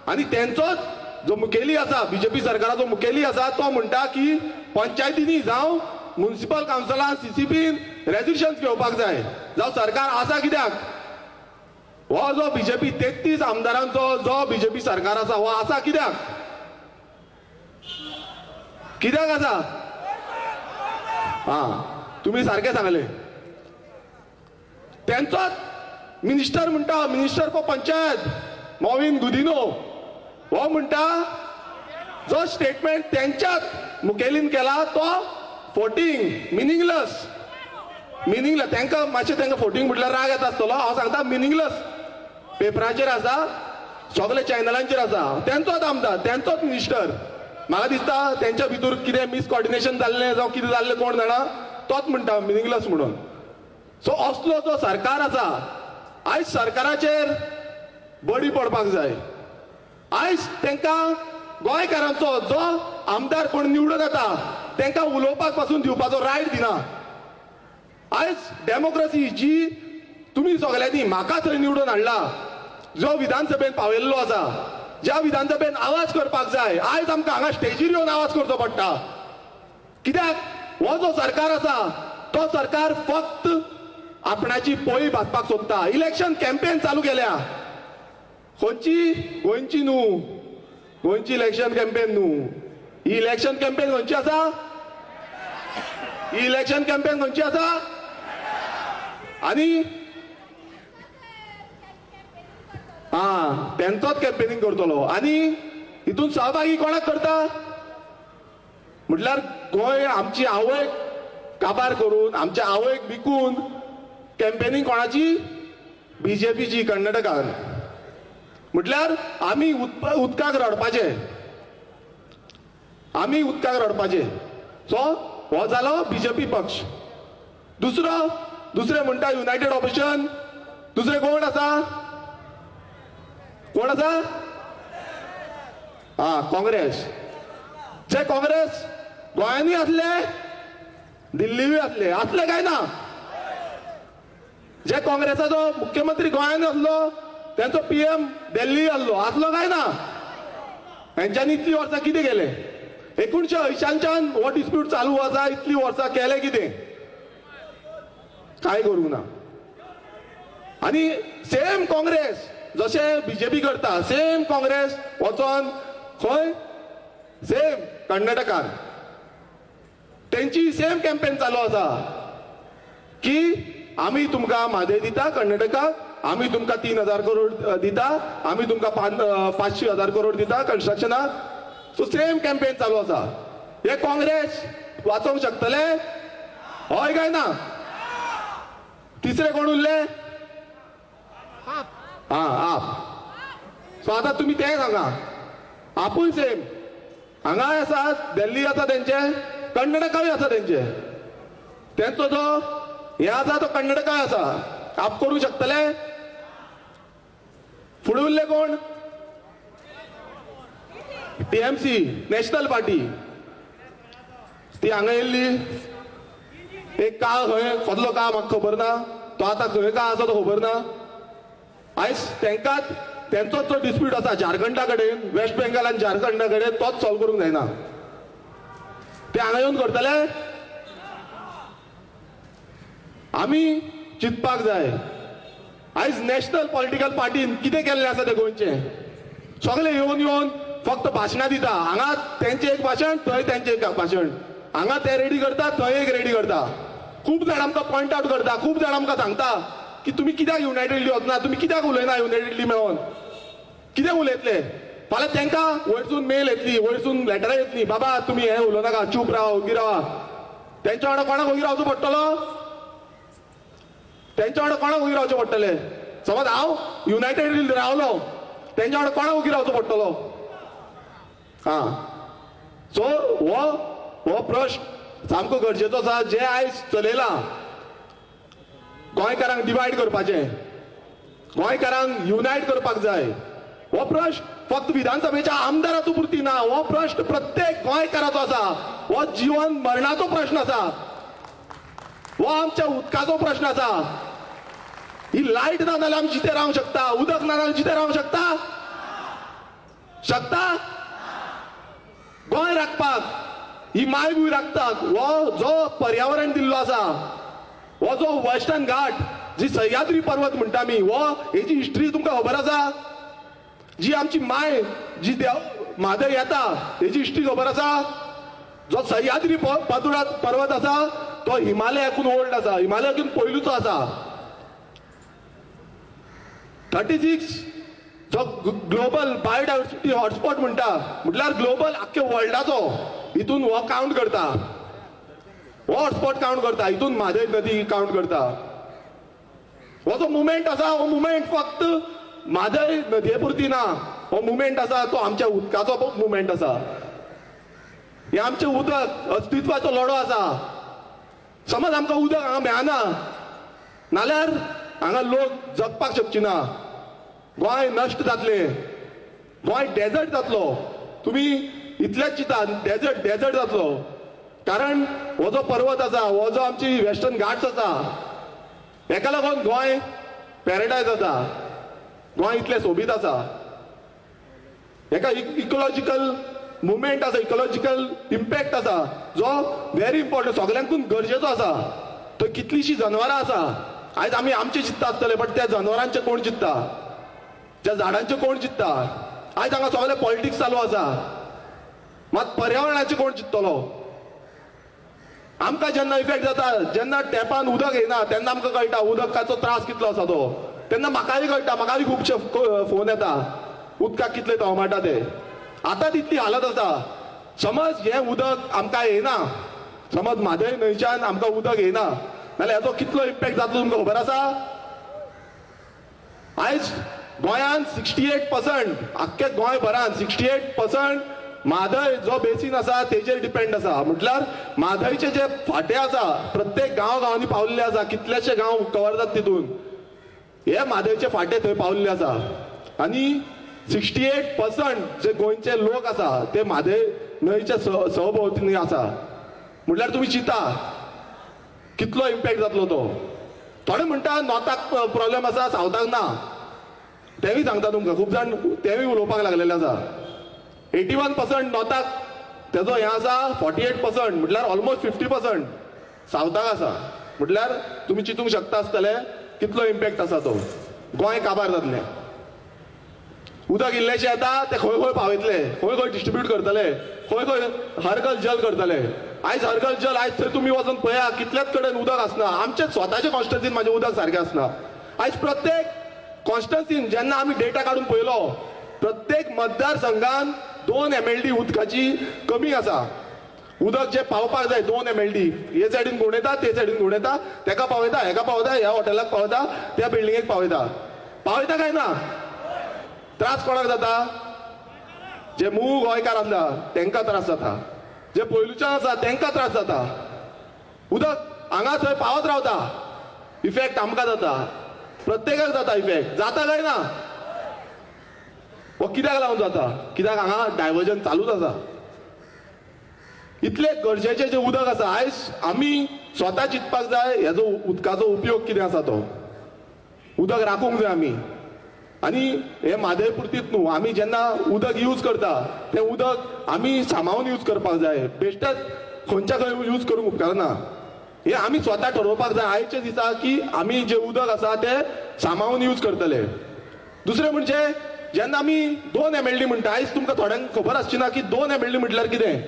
आनी तेंचोच जो मुखेली आसा, बीजेपी सरकाराचो मुखेली आसा, तो म्हणटा की पंचायतींनी जावं म्युनिसिपल कावन्सिलान CCPन रेजोल्युशन्स घेवपाक जाय. जावं सरकार आसा कित्याक? हो जो बीजेपी 33 आमदारांचो जो बीजेपी सरकार आसा हो आसा कित्याक? कित्याक आसा? हा, तुमी सारकें सांगलें. तेंचोच मिनिस्टर म्हणटा, मिनिस्टर फॉर पंचायत मॉविन गुदिनो, हो म्हणटा जो स्टेटमेंट तेंच्याच मुखेलीन केला तो फोटींग, मिनिंगलस. मिनिंगलस तांकां मातशें तांकां फोटींग म्हटल्यार राग येता आसतलो. हांव सांगता मिनिंगलस. पेपराचेर आसा, सगळे चॅनलांचेर आसा, तेंचोच आमदार, तेंचोच मिनिस्टर. म्हाका दिसता तेंच्या भितर कितें मिसकॉर्डिनेशन जाल्लें जावं कितें जाल्लें कोण जाणा, तोच म्हणटा मिनिंगलस म्हणून. सो असलो जो सरकार आसा, आयज सरकाराचेर बडी पडपाक जाय. आयज तांकां गोंयकारांचो जो आमदार कोण निवडून येता तांकां उलोवपाक पासून दिवपाचो रायट दिना. आयज डेमोक्रेसी जी तुमी सगळ्यांनी म्हाका थंय निवडून हाडला, जो विधानसभेन पावयल्लो आसा, ज्या विधानसभेन आवाज करपाक जाय, आयज आमकां हांगा स्टेजीर येवन आवाज करचो पडटा. कित्याक? हो जो सरकार आसा तो सरकार फक्त आपणाची पोळी भाजपाक सोदता. इलेक्शन कॅम्पेन चालू केल्या. खंयची? गोंयची न्हू, गोंयची इलेक्शन कॅम्पेन न्हू. ही इलेक्शन कॅम्पेन खंयची आसा? ही इलेक्शन कॅम्पेन खंयची आसा? आनी हा तेंचोच कॅम्पेनिंग करतलो. आनी हितून सहभागी कोणाक करता? म्हटल्यार गोंय आमची आवयक काबार करून, आमच्या आवयक विकून कॅम्पेनिंग कोणाची? बीजेपीची कर्नाटकान. म्हटल्यार आमी उदकाक रडपाचे. आमी उदकाक रडपाचे. सो हो जालो बीजेपी पक्ष. दुसरो दुसरे म्हणटा युनायटेड ऑपोजिशन. दुसरे कोण आसा? कोण आसा? हा, काँग्रेस. जे काँग्रेस गोंयांनी आसले, दिल्लीय आसले, आसले काय ना? जे काँग्रेसाचो मुख्यमंत्री गोंयांनी आसलो तेंचो पीएम दिल्ली आसलो, आसलो काय ना? हेंच्यांनी इतली वर्सां कितें केलें? 1980च्यान हो डिस्प्यूट चालू आसा, इतली वर्सां केलें कितें? कांय करूंक ना. आनी सेम काँग्रेस जशें बीजेपी करता, सेम काँग्रेस वचोन खंय सेम कर्नाटकान तेंची सेम कॅम्पेन चालू आसा की आमी तुमकां म्हादय दिता कर्नाटकाक, आमी तुमकां 3,000 करोड दिता, आमी तुमकां 500,000 करोड दिता कन्स्ट्रक्शनाक. सो सेम कॅम्पेन चालू आसा. हे काँग्रेस वाचोवंक शकतले? हय काय ना? तिसरे कोण उरले? हा, आप. सो आतां तुमी तें सांगा, आपूय सेम हांगाय आसा, दिल्ली आसा तेंचे, कर्नाटकाय आसा तेंचे, तेंचो जो हे आसा तो कर्नाटकाय आसा. आप करूंक शकतले? फुडें उरले कोण? TMC, national party. ती हांगा येयल्ली एक काळ, खंय कसलो काळ म्हाका खबर ना, तो आतां खंय काळ आसा तो खबर ना. आयज तेंकां तेंचोच जो डिस्प्यूट आसा झारखंडा कडेन, वेस्ट बेंगाल आनी झारखंडा कडेन, तोच सॉल्व करूंक जायना. ते हांगा येवन करतले? आमी चिंतपाक जाय. आयज नॅशनल पॉलिटिकल पार्टीन कितें केल्लें आसा तें गोंयचें? सगळे येवन येवन फक्त भाशणां दिता. हांगा तेंचें एक भाशण, थंय तेंचें एक भाशण, हांगा ते रेडी करता, थंय एक रेडी करता. खूब जाण आमकां पॉयंट आवट करता, खूब जाण आमकां सांगता की तुमी कित्याक युनायटेडली वचना, तुमी कित्याक उलयना युनायटेडली मेळोन, कितें उलयतले? फाल्यां तेंकां वयरसून मेल येतली, वयरसून लेटरां येतली, बाबा तुमी हें उलोवं नाका, चूप राव, ओगी रावा. तेंच्या वांगडा कोणाक ओगी रावचो पडटलो? तेंच्या वांगडा कोणाक ओगी रावचें पडटलें? समज हांव युनायटेडली रावलो, तेंच्या वांगडा कोणाक ओगी रावचो पडटलो? आं, सो हो प्रश्न सामको गरजेचो आसा. जे आयज चलयलां गोंयकारांक डिवायड करपाचें, गोंयकारांक युनायट करपाक जाय. हो प्रश्न फक्त विधानसभेच्या आमदाराचो पुरती ना, हो प्रश्न प्रत्येक गोंयकाराचो आसा. हो जीवन मरणाचो प्रश्न आसा, हो आमच्या उदकाचो प्रश्न आसा. ही लायट ना जाल्यार आमी जिते रावंक शकता, उदक ना जाल्यार जिते रावंक शकता? शकता? गोंय राखपाक, ही मायभूंय राखतात, हो जो पर्यावरण दिल्लो आसा, हो जो वेस्टर्न घाट, जी सह्याद्री पर्वत म्हणटा आमी, हो हेजी हिस्ट्री तुमकां खबर आसा? जी आमची माय जी म्हादय येता हेजी हिस्ट्री खबर आसा? जो सह्याद्री पर्वत आसा तो हिमालयाकून ओल्ड आसा, हिमालयाकून पयलूचो आसा. 36 जो ग्लोबल बायोडायवर्सिटी हॉटस्पॉट म्हणटा, म्हटल्यार ग्लोबल आख्खे वर्ल्डाचो हितून हो कावंट करता, हो हॉटस्पॉट कावंट करता, हितून म्हादय नदी कावंट करता. हो जो मुवमेंट आसा हो मुवमेंट फक्त म्हादय नदये पुरती ना, हो मुवमेंट आसा तो आमच्या उदकाचो मुवमेंट आसा. हे आमचें उदक अस्तित्वाचो लढो आसा. समज आमकां उदक हांगा मेळना नाल्यार हांगा लोक जगपाक शकची ना, गोंय नश्ट जातलें, गोंय डेजर्ट जातलो. तुमी इतलेंच चिंता, डेजर्ट डेजर्ट जातलो. कारण हो जो पर्वत आसा, हो जो आमची वेस्टर्न घाट्स आसा, हेका लागून गोंय पॅराडायज आसा, गोंय इतलें सोबीत आसा. हेका इकोलॉजिकल मुवमेंट आसा, इकोलॉजिकल इम्पॅक्ट आसा जो व्हेरी इम्पॉर्टंट, सगल्यांकून गरजेचो आसा. थंय कितलींशीं जनवरां आसा. आयज आमी आमचें चिंत्ता आसतले, बट त्या जनवरांचें कोण चिंत्ता, त्या झाडांचें कोण चिंत्ता? आयज हांगा सगळें पॉलिटिक्स चालू आसा, मात पर्यावरणाचें कोण चिंततलो? आमकां जेन्ना इफेक्ट जाता, जेन्ना टॅपान उदक येना तेन्ना आमकां कळटा उदकाचो त्रास कितलो आसा तो. तेन्ना म्हाकाय कळटा, म्हाकाय खुबशे फोन येता उदकाक कितले तोमाटा ते. आतां तितली हालत आसा. समज हें उदक आमकां येना, समज म्हादय न्हंयच्यान आमकां उदक येना जाल्यार हेजो कितलो इम्पॅक्ट जातलो तुमकां खबर आसा? आयज गोंयांत 68%, आख्खे गोंयभरान 68% म्हादय जो बेसीन आसा तेजेर डिपेंड आसा. म्हटल्यार म्हादयचे जे फांटे आसा प्रत्येक गांव गांवांनी पावल्ले आसा, कितलेशे गांव कवर जाता तितून हे म्हादयचे फांटे थंय पावल्ले आसा. आनी 68% जे गोंयचे लोक आसा ते म्हादय न्हंयच्या सहभोंवतणी आसा. म्हटल्यार तुमी चिंता कितलो इम्पॅक्ट जातलो तो. थोडे म्हणटा नॉर्थाक प्रॉब्लेम आसा, सावथाक ना, तेवूय सांगता तुमकां, खूब जाण तेवूय उलोवपाक लागलेले आसा. 81% नॉर्थाक तेजो हें आसा, 48% म्हटल्यार ऑलमोस्ट 50% सावथाक आसा. म्हटल्यार तुमी चिंतूंक शकता आसतले कितलो इम्पॅक्ट आसा तो. गोंय काबार जातलें. उदक इल्लेशें येता तें खंय खंय पावयतले, खंय खंय डिस्ट्रिब्यूट करतले, खंय खंय हर घर जल करतले. आयज हर घर जल, आयज थंय तुमी वचून पळया कितल्याच कडेन उदक आसना. आमचे स्वताचे कॉन्स्टिट्युन्सीन म्हाजें उदक सारकें आसना. आयज प्रत्येक कॉन्स्टिट्युन्सीन जेन्ना आमी डेटा काडून पळयलो, प्रत्येक मतदारसंघान 2 MLD उदकाची कमी आसा. उदक जे पावपाक जाय 2 MLD हे सायडीन घुंवडायता, ते सायडीन घुंवडायता, तेका पावयता, हेका पावयता, ह्या हॉटेलाक पावयता, त्या बिल्डिंगेक पावयता. पावयता काय ना? त्रास कोणाक जाता? जे मूळ गोंयकार आसता तेंकां त्रास जाता, जे पयलूच्यान आसा तेंकां त्रास जाता. उदक हांगा थंय पावत रावता, इफेक्ट आमकां जाता, प्रत्येकाक जाता इफेक्ट. जाता काय ना? हो कित्याक लागून जाता? कित्याक हांगा डायवर्जन चालूच आसा. इतले गरजेचें जें उदक आसा, आयज आमी स्वता चिंतपाक जाय हेजो उदकाचो उपयोग कितें आसा तो. उदक राखूंक जाय आमी. आनी हे म्हादय पुरतीच न्हू, आमी जेन्ना उदक यूज करता तें उदक आमी सांबाळून यूज करपाक जाय. बेश्टेच खंयच्या खंय यूज करूंक उपकारना. हे आमी स्वता ठरोवपाक जाय आयच्या दिसा की आमी जें उदक आसा तें सांबाळून यूज करतले. दुसरें म्हणजे जेन्ना आमी 2 MLD म्हणटा, आयज तुमकां थोड्यांक खबर आसची ना की 2 MLD म्हटल्यार कितें.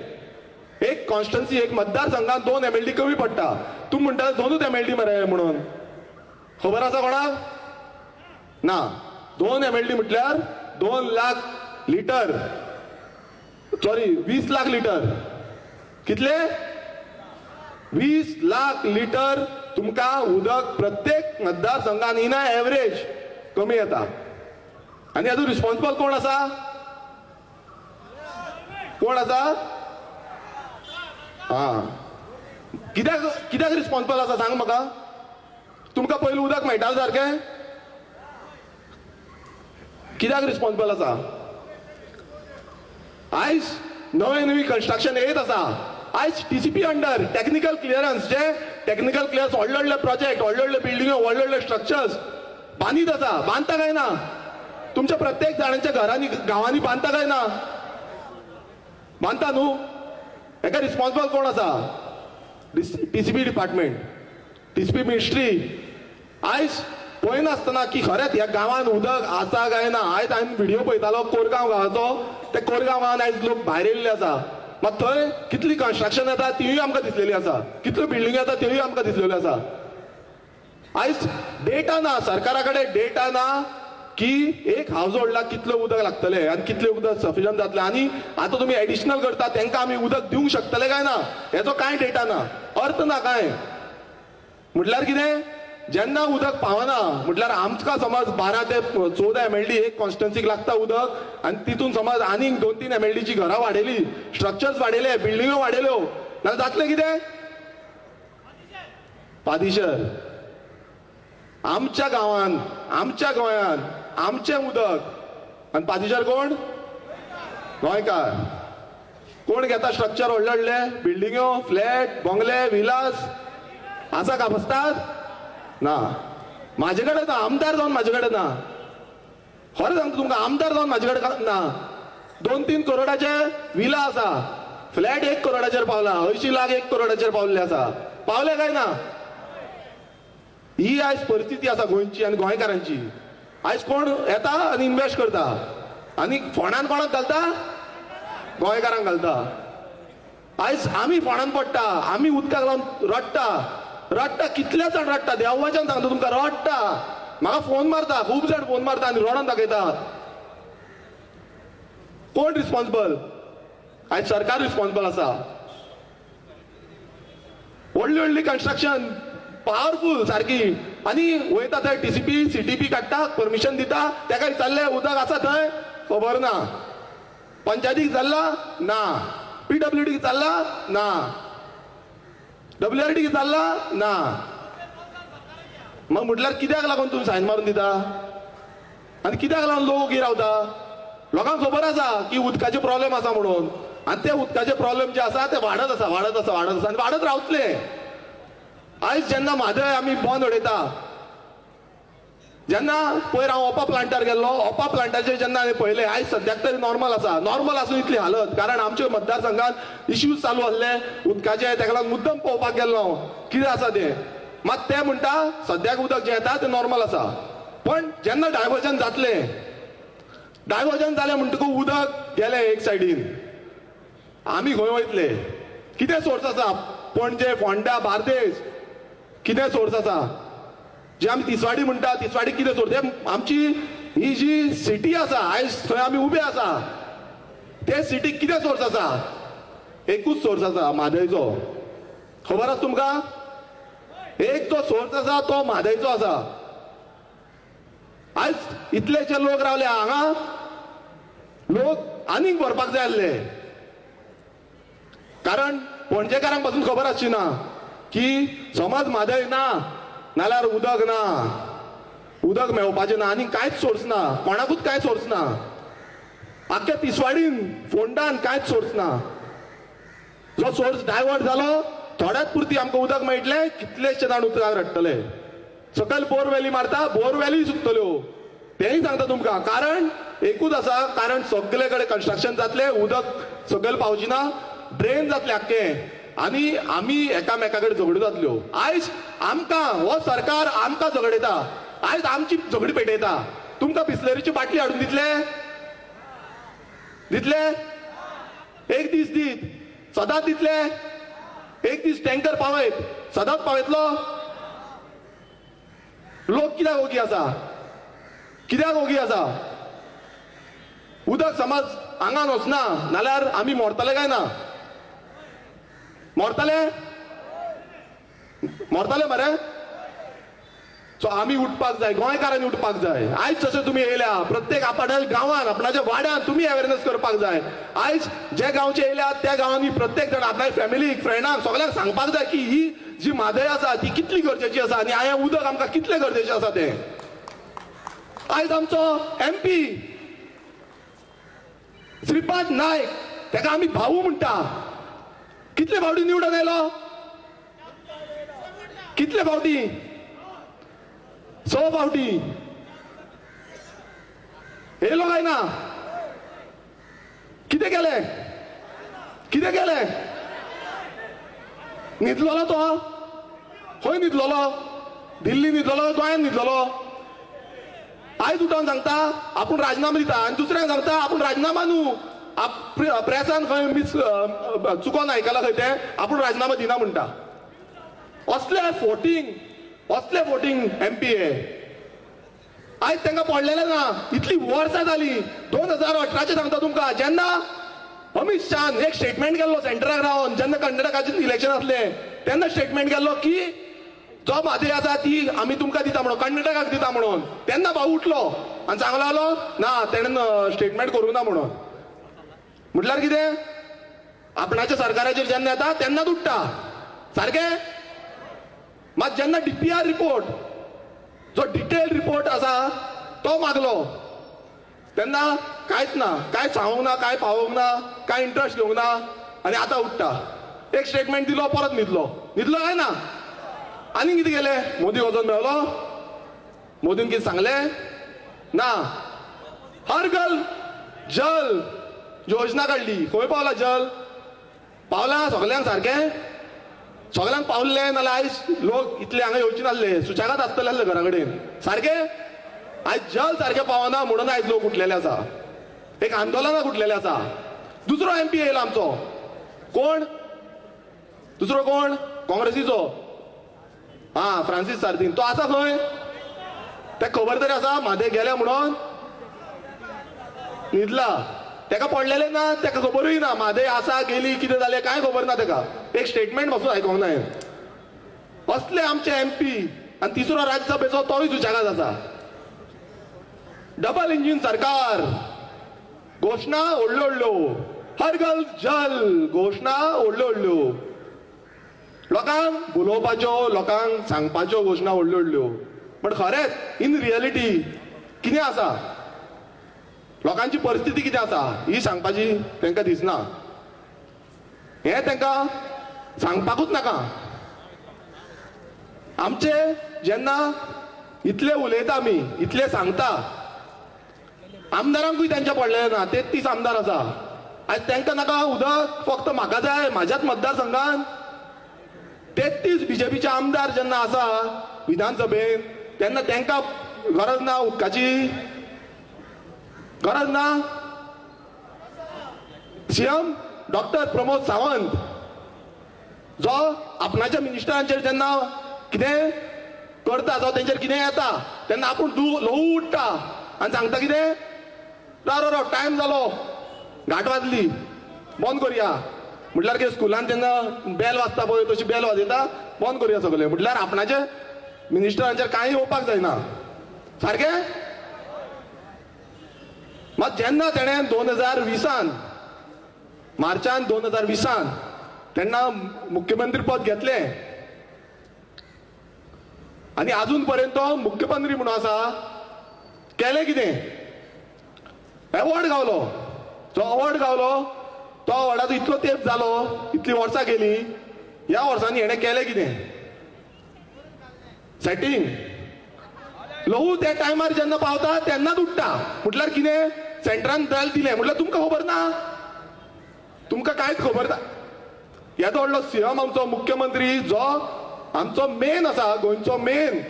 एक कॉन्स्टिट्युन्सी, एक मतदारसंघात 2 MLD कमी पडटा. तूं म्हणटा 2 MLD मरे म्हणून, खबर आसा कोणाक? ना. 2 MLD म्हटल्यार 2 lakh litre, sorry 20 lakh litre. कितले? 20 लाख लिटर तुमकां उदक प्रत्येक मतदारसंघान इन एवरेज कमी येता. आनी हातूंत रिस्पॉन्सिबल कोण आसा? कोण आसा? हा, कित्याक कित्याक रिस्पॉन्सिबल आसा सांग म्हाका? तुमकां पयलीं उदक मेळटालें सारकें? कित्याक रिस्पॉन्सिबल आसा? आयज नवे नवी कन्स्ट्रक्शन येत आसा. आयज TCP under technical clearance, जे टॅक्निकल क्लियरन्स व्हडले व्हडले प्रोजेक्ट, व्हडले व्हडले बिल्डिंगो, व्हडले व्हडले स्ट्रक्चर्स बांदीत आसा. बांदता काय ना? तुमच्या प्रत्येक जाणांच्या घरांनी, गांवांनी बांदता काय ना? बांदता न्हू? हेका रिस्पॉन्सिबल कोण आसा? TCP department, TCP ministry. आयज पळयनासतना की खरेंच ह्या गांवांत उदक आसा काय ना. आयज हांवें व्हिडिओ पळयतालो कोरगांव गांवाचो, ते कोरगांव गांवांत आयज लोक भायर येयल्ले आसा. मात थंय कितली कन्स्ट्रक्शन येता तिवूय आमकां दिसलेली आसा, कितल्यो बिल्डिंग येता त्योय आमकां दिसलेल्यो आसा. आयज डेटा ना, सरकारा कडेन डेटा ना की एक हावज होल्डाक कितलें उदक लागतलें आनी कितलें उदक सफिशियंट जातलें, आनी आतां तुमी एडिशनल करता तांकां आमी उदक दिवंक शकतले काय ना, हेचो कांय डेटा ना, अर्थ ना कांय. म्हटल्यार कितें, जेन्ना उदक पावना म्हटल्यार आमकां समज 12 ते 14 MLD एक कॉन्स्टिट्युन्सीक लागता उदक, आनी तितून समज आनीक 2-3 MLDची घरां वाडयली, स्ट्रक्चर्स वाडयले, बिल्डिंगो वाडयल्यो, नाल्यार जातलें कितें? पादीशर. आमच्या गांवान, आमच्या गोंयान आमचें उदक, आनी पादीशर कोण? गोंयकार. कोण घेता स्ट्रक्चर व्हडले व्हडले बिल्डिंगो, फ्लॅट, बंगले, विलास आसा का बसतात ना? म्हाजे कडेन ना, आमदार जावन म्हाजे कडेन ना. खरें सांगता तुमकां, आमदार जावन म्हाजे कडेन ना. 2-3 करोडाचे विला आसा, फ्लॅट 1 करोडाचेर पावला, 80 लाख 1 करोडाचेर पावल्ले आसा. पावले काय ना? ही आयज परिस्थिती आसा गोंयची आनी गोंयकारांची. आयज कोण येता आनी इन्वेस्ट करता आनी फोंडान कोणाक घालता? गोंयकारांक घालता. आयज आमी फोंडान पडटा, आमी उदकाक लावन रडटा, रडटा, कितले जाण रडटा, देवाच्यान सांगता तुमकां रडटा. म्हाका फोन मारता, खूब जाण फोन मारता आनी रडोन दाखयता. कोण रिस्पॉन्सिबल? आयज सरकार रिस्पॉन्सिबल आसा. व्हडली व्हडली कन्स्ट्रक्शन पावरफूल सारकी, आनी वयता थंय TCP CTP काडटा, परमिशन दिता, तेका विचारलें उदक आसा थंय? खबर ना. पंचायतीक चल्ला ना, पीडब्ल्यूडीक चल्ला ना, डब्ल्यूआरडीक चल्ला ना. मग म्हटल्यार कित्याक लागून तुमी सायन मारून दिता आनी कित्याक लागून लोक ओगी रावता? लोकांक खबर आसा की उदकाचे प्रॉब्लेम आसा म्हणून, आनी ते उदकाचे प्रॉब्लेम जे आसा ते वाडत आसा, वाडत आसा, वाडत आसा आनी वाडत रावतले. आयज जेन्ना म्हादय आमी बंद उडयता, जेन्ना पयर हांव ओपा प्लांटार गेल्लो, ओपा प्लांटाचेर जेन्ना हांवें पळयलें, आयज सद्याक तरी नॉर्मल आसा. नॉर्मल आसून इतली हालत, कारण आमच्या मतदारसंघात इश्यूज चालू आसले उदकाचे, तेका लागून मुद्दम पळोवपाक गेल्लो हांव कितें आसा तें. मात ते म्हणटा सद्याक उदक जें येता तें नॉर्मल आसा, पण जेन्ना डायवर्जन जातलें, डायवर्जन जालें म्हणटकूच उदक गेलें एक सायडीन, आमी खंय वयतले? कितें सोर्स आसा? पणजे, फोंडा, बार्देस कितें सोर्स आसा? जे आमी तिसवाडी म्हणटा, तिसवाडी कितें सोर्स? आमची ही जी सिटी आसा आयज थंय आमी उबे आसा, ते सिटीक कितें सोर्स आसा? एकूच सोर्स आसा, म्हादयचो. खबर आसा तुमकां? एक जो सोर्स आसा तो म्हादयचो आसा. आयज इतले जे लोक रावले हांगा, लोक आनीक भरपाक जाय आसले, कारण पणजेकारांक पासून खबर आसची ना की समज म्हादय ना नाल्यार उदक ना, उदक मेळपाचें ना, आनी कांयच सोर्स ना, कोणाकूच कांय सोर्स ना. आख्ख्या तिसवाडीन, फोंडान कांयच सोर्स ना. जो सोर्स डायवर्ट जालो, थोड्याच पुरती आमकां उदक मेळटलें, कितलेशे जाण उदकाक रडटले. सकयल बोरवेली मारता, बोरवेली सुकतल्यो, तेंय सांगता तुमकां. कारण एकूच आसा, कारण सगळे कडेन कन्स्ट्रक्शन जातलें, उदक सकयल पावची ना, ड्रेन जातलें आख्खें, आनी आमी एकामेका कडेन झगड्यो जातल्यो. आयज आमकां हो सरकार आमकां झगडयता, आयज आमची झगडी पेटयता. तुमकां बिस्लरीची बाटली हाडून दितले? दितले? एक दीस दीत, सदांच दितले? एक दीस टँकर पावयत, सदांच पावयतलो? लोक कित्याक ओगी आसा? कित्याक ओगी आसा? उदक समज आंगान वचना नाल्यार आमी मरतले काय ना? मरतले? मरतले मरे? सो आमी उठपाक जाय, गोंयकारांनी उठपाक जाय. आयज जशें तुमी येयल्या, प्रत्येक आपणाच्या गांवान, आपणाच्या वाड्यान तुमी अवेरनेस करपाक जाय. आयज जे गांवचे येयल्यात त्या गांवांनी प्रत्येक जाण आपल्या फॅमिलीक, फ्रेंडांक, सगळ्यांक सांगपाक जाय की ही जी म्हादय आसा ती कितली गरजेची आसा आनी हें उदक आमकां कितलें गरजेचें आसा तें. आयज आमचो एमपी श्रीपाद नायक, तेका आमी भाऊ म्हणटा, कितले फावटी निवडून आयलो? कितले फावटी? 6 फावटी येयलो काय ना? कितें केलें? कितें केलें? न्हिदलोलो तो? खंय न्हिदलोलो? दिल्ली न्हिदलोलो, गोंयांत न्हिदलोलो? आयज उठोवन सांगता आपूण राजीनामा दिता आनी दुसऱ्यांक सांगता आपूण राजीनामा न्हू, प्रेसान खंय मिस चुकोन आयकलां खंय तें, आपूण राजीनामा दिना म्हणटा. असले फोटींग, असले फोटींग एमपी हे. आयज तांकां पडलेलें ना. इतली वर्सां जाली, 2018 सांगता तुमकां, जेन्ना अमित शाहन एक स्टेटमेंट केल्लो सेंटराक रावन, जेन्ना कर्नाटकाचें इलेक्शन आसलें तेन्ना स्टेटमेंट केल्लो की जो म्हादय आसा ती आमी तुमकां दिता म्हणून, कर्नाटकाक दिता म्हणून. तेन्ना भाऊ उठलो आनी सांगलो लागलो ना तेणें स्टेटमेंट करूंक ना म्हणून. म्हटल्यार कितें? आपणाच्या सरकाराचेर जेन्ना येता तेन्नाच उठ्ठा सारकें. मात जेन्ना डीपीआर रिपोर्ट, जो डिटेल रिपोर्ट आसा तो मागलो, तेन्ना कांयच ना, कांय सांगूंक ना, कांय पावोवंक ना, कांय इंट्रस्ट घेवंक ना, आनी आतां उठ्ठा. एक स्टेटमेंट दिलो, परत न्हिदलो. न्हिदलो काय ना? आनी कितें केलें? मोदी वचोन मेळलो, मोदीन कितें सांगलें ना. हर घर जल योजना काडली, खंय पावला जल? पावला सगल्यांक सारकें? सगल्यांक पावल्लें नाल्यार आयज लोक इतले हांगा येवचे नासले, सुशेगाद आसतले आसले घरा कडेन सारकें. आयज जल सारकें पावना म्हणून आयज लोक उठलेले आसा, एक आंदोलनाक उठलेले आसा. दुसरो एमपी येयलो आमचो, कोण दुसरो? कोण? काँग्रेसीचो, हा, फ्रांसीस सार्दीन. तो आसा खंय? तेका खबर तरी आसा म्हादय गेल्या म्हणून? न्हिदला. तेका पडलेलें ना, तेका खबरूय ना म्हादय आसा गेली, कितें जालें कांय खबर ना तेका. एक स्टेटमेंट पासून आयकोंक ना. असले आमचे एमपी. आनी तिसरो राज्यसभेचो तोय सुशेगाद आसा. डबल इंजीन सरकार, गोव्यान घोशणा व्हडल्यो व्हडल्यो, हर घर जल घोशणा व्हडल्यो व्हडल्यो, लोकांक उलोवपाच्यो, लोकांक सांगपाच्यो घोशणा व्हडल्यो व्हडल्यो, बट खरेंच इन रियलिटी कितें आसा, लोकांची परिस्थिती कितें आसा ही सांगपाची तांकां दिसना. हें तांकां सांगपाकूच नाका. आमचे जेन्ना इतले उलयता आमी, इतले सांगता, आमदारांकूय तेंच्या पडलेलें ना. 33 आमदार आसा, आयज तांकां नाका उदक, फक्त म्हाका जाय म्हाज्याच मतदारसंघान. 33 बीजेपीचे आमदार जेन्ना आसा विधानसभेन तेन्ना तांकां गरज ना उदकाची, गरज ना. सीएम डॉक्टर प्रमोद सावंत जो आपणाच्या मिनिस्टरांचेर जेन्ना कितें करता, जावं तेंचेर कितें येता तेन्ना आपूण ल्हवू उठ्ठा आनी सांगता कितें, राव राव राव, टायम जालो, घाट वाजली, बंद करुया. म्हटल्यार कितें, स्कुलान जेन्ना बेल वाजता पळय तशी बेल वाजयता, बंद करुया सगळें. म्हटल्यार आपणाचे मिनिस्टरांचेर कांय येवपाक जायना सारकें. मात जेन्ना तेणें 2020 मार्चान 2020 तेन्ना मुख्यमंत्री पद घेतलें आनी आजून पर्यंत तो मुख्यमंत्री म्हणून आसा. केलें कितें, अवॉर्ड गावलो. जो अवॉर्ड गावलो तो अवॉर्डाचो इतलो तेंप जालो, इतली वर्सां गेली, ह्या वर्सांनी हेणें केलें कितें, सेटींग. ल्हवू त्या टायमार जेन्ना पावता तेन्नाच उठ्ठा. म्हटल्यार कितें, सेंट्रान जाल दिलें म्हटल्यार तुमकां खबर ना, तुमकां कांयच खबर ना. येदो व्हडलो सीएम आमचो मुख्यमंत्री जो आमचो मेन आसा, गोंयचो मेन,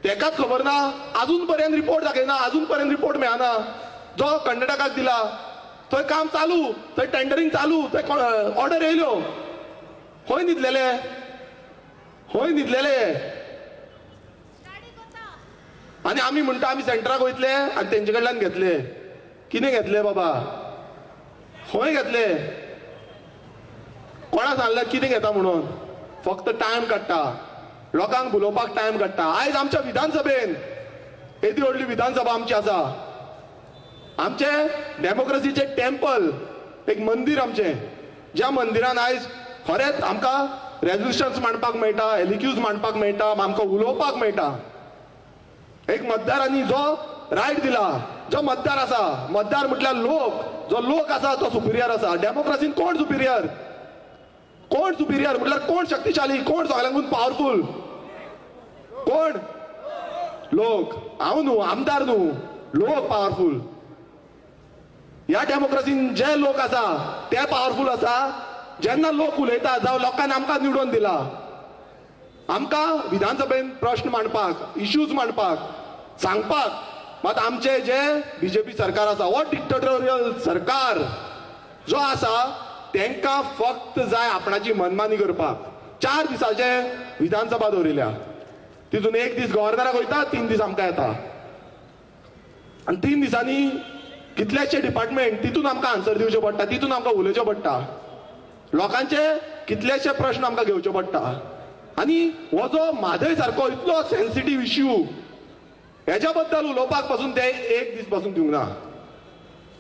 तेकाच खबर ना. आजून पर्यंत रिपोर्ट दाखयना, आजून पर्यंत रिपोर्ट मेळना. जो कर्नाटकाक दिला थंय काम चालू, थंय टेंडरींग चालू, थंय ऑर्डर येयल्यो. खंय न्हिदलेले, खंय न्हिदलेले. आनी आमी म्हणटा आमी सेंटराक वयतले आनी तेंचे कडल्यान घेतले. कितें घेतले बाबा, खंय घेतले, कोणा सांगलें कितें घेता म्हणून. फक्त टायम काडटा, लोकांक भुलोवपाक टायम काडटा. आयज आमच्या विधानसभेन येदी व्हडली विधानसभा आमची आसा, आमचे डेमोक्रेसीचे टेम्पल, एक मंदीर आमचें, ज्या मंदिरान आयज खरेंच आमकां रेजोल्युशन्स मांडपाक मेळटा, एलिक्यूज मांडपाक मेळटा, आमकां उलोवपाक मेळटा. एक मतदारांनी जो रायट दिला, जो मतदार आसा, मतदार म्हटल्यार लोक, जो लोक आसा तो सुपिरियर आसा. डेमोक्रेसीन कोण सुपिरियर, कोण सुपिरियर म्हटल्यार कोण शक्तिशाली, कोण सगळ्यांकून पावरफूल, कोण लोक. हांव न्हू, आमदार न्हू, लोक पावरफूल. ह्या डेमोक्रेसीन जे लोक आसा ते पावरफूल आसा. जेन्ना लोक उलयता, जावं लोकांनी आमकां निवडून दिला, आमकां विधानसभेन प्रश्न मांडपाक, इश्यूज मांडपाक, सांगपाक, मात आमचे जे बीजेपी सरकार आसा, हो डिक्टेटोरियल सरकार जो आसा, तांकां फक्त जाय आपणाची मनमानी करपाक. 4 दिसाचे विधानसभा दवरिल्या, तितून 1 दीस गव्हर्नराक वयता, 3 दीस आमकां येता. आनी 3 दिसांनी कितलेशे डिपार्टमेंट, तितून आमकां आन्सर दिवचें पडटा, तितून आमकां उलोवचें पडटा, लोकांचे कितलेशे प्रश्न आमकां घेवचे पडटा. आनी हो जो म्हादय सारको इतलो सेन्सिटीव इश्यू, हेच्या बद्दल उलोवपाक पासून ते 1 दीस पासून दिवंक ना.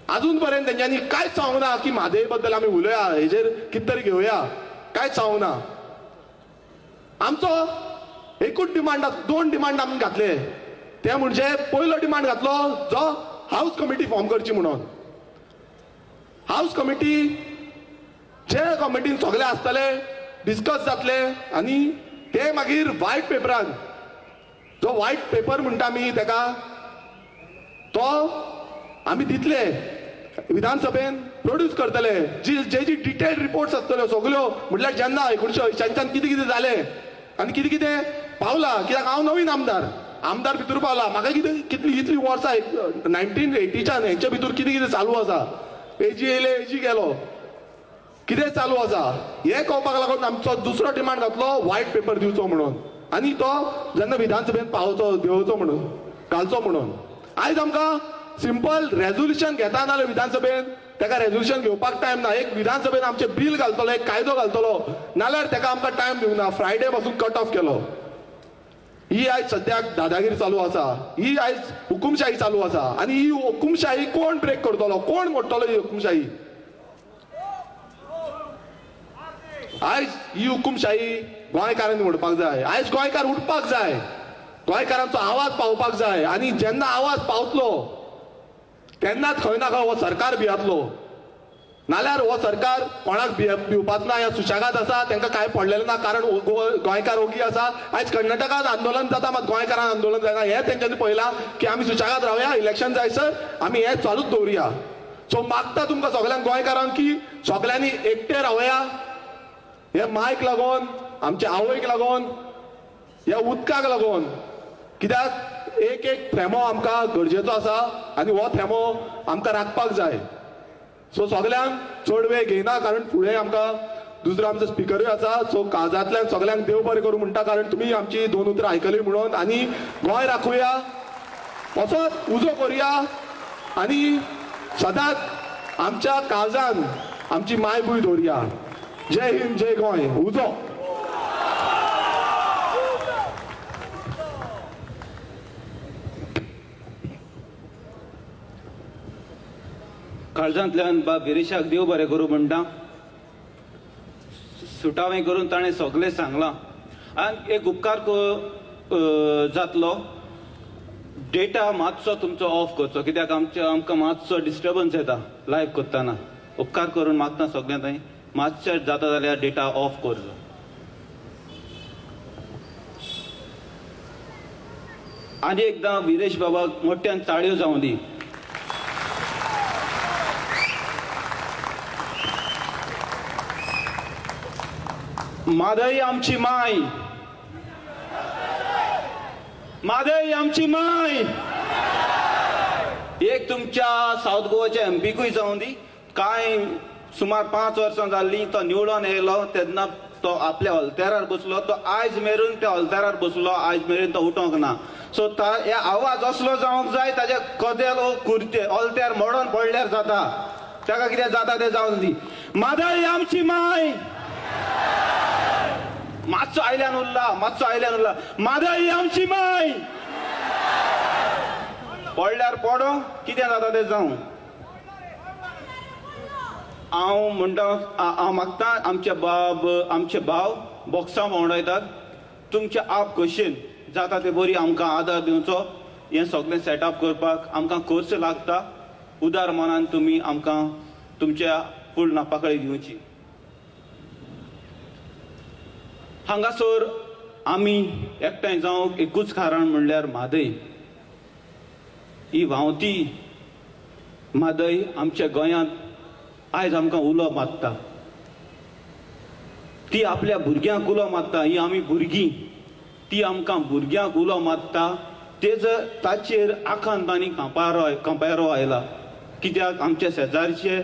अजून पर्यंत तेंच्यांनी कांयच सांगूंक ना की म्हादय बद्दल आमी उलोवया, हेजेर कितें तरी घेवया, कांयच सांगूंक ना. आमचो एकूच डिमांड, 2 डिमांड आमी घातले. ते म्हणजे पयलो डिमांड घातलो जो हाऊस कमिटी फॉर्म करची म्हणून. हाऊस कमिटी जे कमिटीन सगळे आसतले, डिस्कस जातले आनी ते मागीर व्हायट पेपरान, जो व्हायट पेपर म्हणटा आमी तेका, तो आमी दितले विधानसभेन, प्रोड्यूस करतले. जी जे जी डिटेल्ड रिपोर्ट्स आसतल्यो सगळ्यो, म्हटल्यार जेन्ना 1980च्यान कितें कितें जालें आनी कितें कितें पावलां. कित्याक हांव नवीन आमदार, आमदार भितर पावला, म्हाका कितें कितली इतली वर्सां 1980च्यान हेंच्या भितर कितें कितें चालू आसा, एजी येयले एजी गेलो, कितें चालू आसा हें कळपाक लागून आमचो दुसरो डिमांड घातलो व्हायट पेपर दिवचो म्हणून, आनी तो जेन्ना विधानसभेन पावचो देवचो म्हणून, घालचो म्हणून. आयज आमकां सिंपल रेजोल्युशन घेता नाजाल्यार विधानसभेन तेका रेजोल्युशन घेवपाक टायम ना. एक विधानसभेन आमचें बील घालतलो, एक कायदो घालतलो, नाल्यार तेका आमकां टायम दिवंक ना. फ्रायडे पासून कट ऑफ केलो. ही आयज सद्याक दादागिरी चालू आसा, ही आयज हुकुमशाही चालू आसा. आनी ही हुकुमशाही कोण ब्रेक करतलो, कोण मोडटलो ही हुकुमशाही? आयज ही हुकुमशाही गोंयकारांनी मोडपाक जाय. आयज गोंयकार उठपाक जाय, गोंयकारांचो आवाज पावपाक जाय. आनी जेन्ना आवाज पावतलो तेन्नाच खंय ना खंय हो सरकार भियातलो, नाल्यार हो सरकार कोणाक भिवपाच ना. ह्या सुशेगाद आसा, तांकां कांय पडलेलें ना, कारण गोंयकार ओगी आसा. आयज कर्नाटकांत आंदोलन जाता, मात गोंयकारांक आंदोलन जायना. हें तेंच्यांनी पळयलां की आमी सुशेगाद रावया, इलेक्शन जायसर आमी हें चालूच दवरुया. सो मागता तुमकां सगल्यांक गोंयकारांक की सगल्यांनी एकटे रावया. हे मायक लागून, आमच्या आवयक लागून, ह्या उदकाक लागून, कित्याक एक एक थेंबो आमकां गरजेचो आसा आनी हो थेंबो आमकां राखपाक जाय. सो सगल्यांक चड वेळ घेयना, कारण फुडें आमकां दुसरो आमचो स्पिकरूय आसा. सो काळजांतल्यान सगल्यांक देव बरें करूं म्हणटा, कारण तुमी आमची दोन उतरां आयकली म्हणून. आनी गोंय राखुया, असोच उजो करुया आनी सदांच आमच्या काळजान आमची मायभूंय दवरुया. जय हिंद, जय गोंय. उजो. काळजांतल्यान बाब विरेशाक देव बरें करूं म्हणटा. सुटावें करून ताणें सगळें सांगलां. आनी एक उपकार जातलो, डेटा मातसो तुमचो ऑफ करचो, कित्याक आमकां मातसो डिस्टर्बन्स येता लायव्ह करतना. उपकार करून मागता सगळ्यां थंय, मातशें जाता जाल्यार डेटा ऑफ करचो. आनी एकदां विरेश बाबाक मोठ्यान ताळयो जावं दी. म्हादय आमची माय, म्हादय आमची माय. एक तुमच्या सावथ गोवाच्या एमपीकूय जावं दी. कांय सुमार 5 वर्सां जाल्लीं तो निवडून येयलो तेन्ना तो आपल्या ऑल्तेरार बसलो, तो आयज मेरेन त्या ऑल्तेरार बसलो, आयज मेरेन तो उठोंक ना. सो हे आवाज असलो जावंक जाय, ताजे कदेल कुर्ते ऑल्तेर मोडोन पडल्यार जाता, ताका कितें जाता तें जावं दी. म्हादय आमची माय. मातसो आयल्यान उरला, मातसो आयल्यान उरला. म्हादय आमची माय. पडल्यार पडो, कितें जाता तें जावं. हांव म्हणटा, हांव मागता आमचे बाब, आमचे भाव बॉक्सां भोंवडायतात, तुमच्या आप खोशयेन जाता ते बरी आमकां आदार दिवचो. हें सगळें सेटअप करपाक आमकां खर्च लागता. उदार मनान तुमी आमकां तुमच्या फूल नापाकळी दिवची. हांगासर आमी एकठांय जावंक एकूच कारण म्हणल्यार म्हादय. ही व्हांवती म्हादय आमच्या गोंयांत आयज आमकां उलो मारता, ती आपल्या भुरग्यांक उलो मारता. ही आमी भुरगीं, ती आमकां भुरग्यांक उलो मारता. तेज ताचेर आखांत आनी कांपारो आयला, कित्याक आमच्या शेजारचे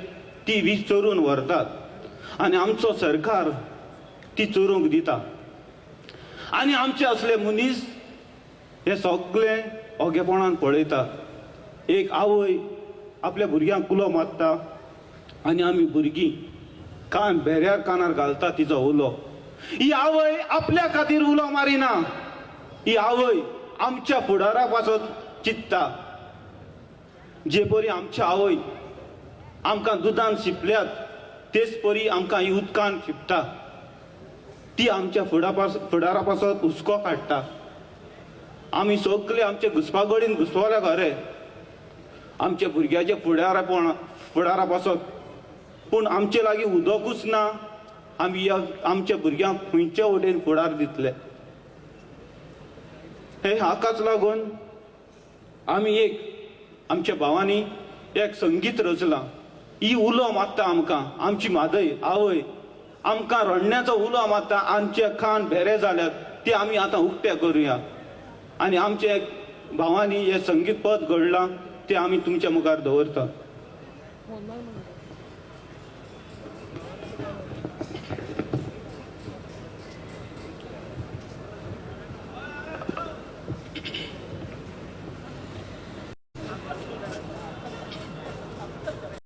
ती वीज चोरून व्हरतात आनी आमचो सरकार ती चोरूंक दिता. आनी आमचे असले मनीस हे सगळे ओगेपणान पळयता. एक आवय आपल्या भुरग्यांक उलो मारता आनी आमी भुरगीं कान भेऱ्यार कानार घालता तिचो उलो. ही आवय आपल्या खातीर उलो मारिना, ही आवय आमच्या फुडारा पासत चिंत्ता. जे परी आमच्या आवय आमकां दुदान शिंपल्यात तेच परी आमकां ही उदकान शिंपता. ती आमच्या फुडारा पासत हुस्को काडटा. आमी सगळे आमचे घुसपागोडीन घुसवल्या खरें आमच्या भुरग्याच्या फुडारा पासत, पूण आमचे लागीं उदकूच ना. आमी आमच्या भुरग्यांक खंयचे वटेन फुडार दितले? हे हाकाच लागून आमी एक आमच्या भावांनी एक संगीत रचलां. ही उलो मारता आमकां, आमची म्हादय आवय आमकां रडण्याचो उलो मारता. आमचे कान भेरे जाल्यात ते आमी आतां उक्ते करुया. आनी आमचे भावांनी हें संगीत पद घडलां तें आमी तुमच्या मुखार दवरता.